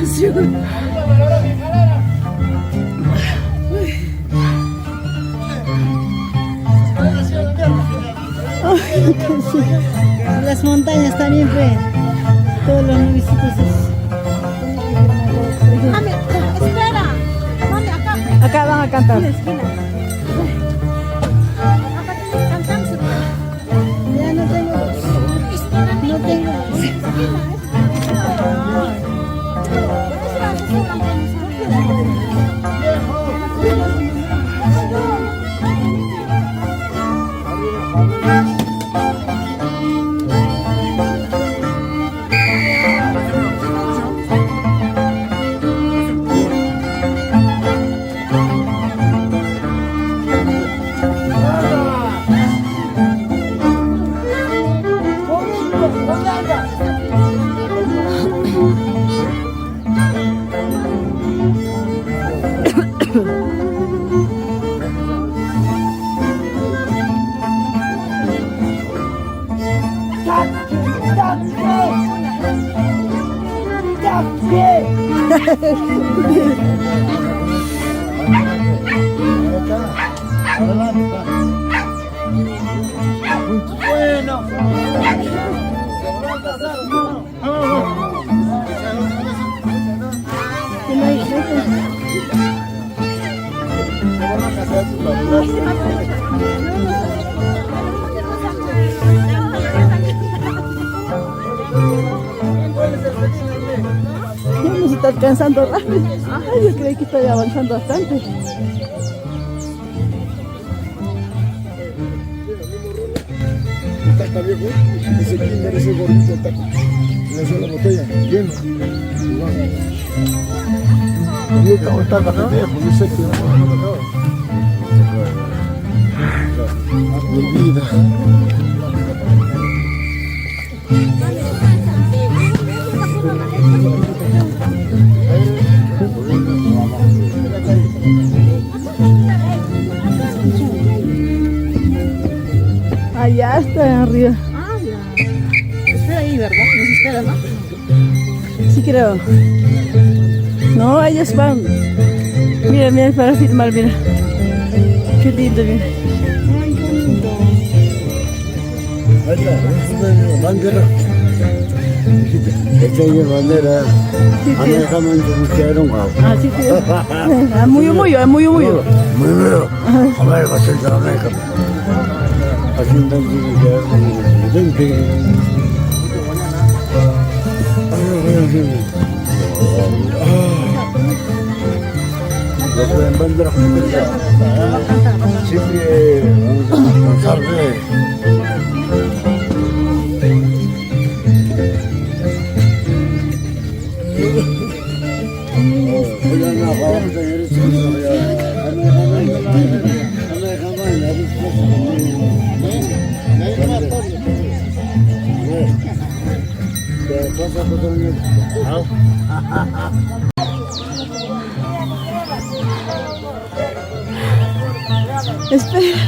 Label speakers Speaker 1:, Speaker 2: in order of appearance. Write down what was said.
Speaker 1: Cansancio. Ay, cansancio.
Speaker 2: Las montañas también, pues. Todos los nubecitos.
Speaker 3: Mami, espera. Mami, acá.
Speaker 1: Acá van a cantar.
Speaker 3: Esquina. Acá tiene que cantar.
Speaker 2: Ya no tengo voz. No tengo voz.
Speaker 1: Ya nos está alcanzando rápido. Ay, yo creí que estoy avanzando bastante.
Speaker 4: Está viejo, ese kinder, ese gordito está una sola botella, lleno. Y está viejo, yo sé que no. Mi vida.
Speaker 1: Allá está arriba.
Speaker 3: Ah, ya. Espera ahí, ¿verdad? Nos espera, ¿no?
Speaker 1: Sí creo. No, ellos van. Mira, mira, para filmar, mira. Qué lindo, mira.
Speaker 2: Ay, qué bonito.
Speaker 4: Ahí está, bandera. Esta es bandera.
Speaker 1: Ah, sí, sí. Ah, muy, muy, ah, muy, muy.
Speaker 4: Muy muy. A ver, va a ser de América. Siempre vamos a alcanzar.
Speaker 1: Espera.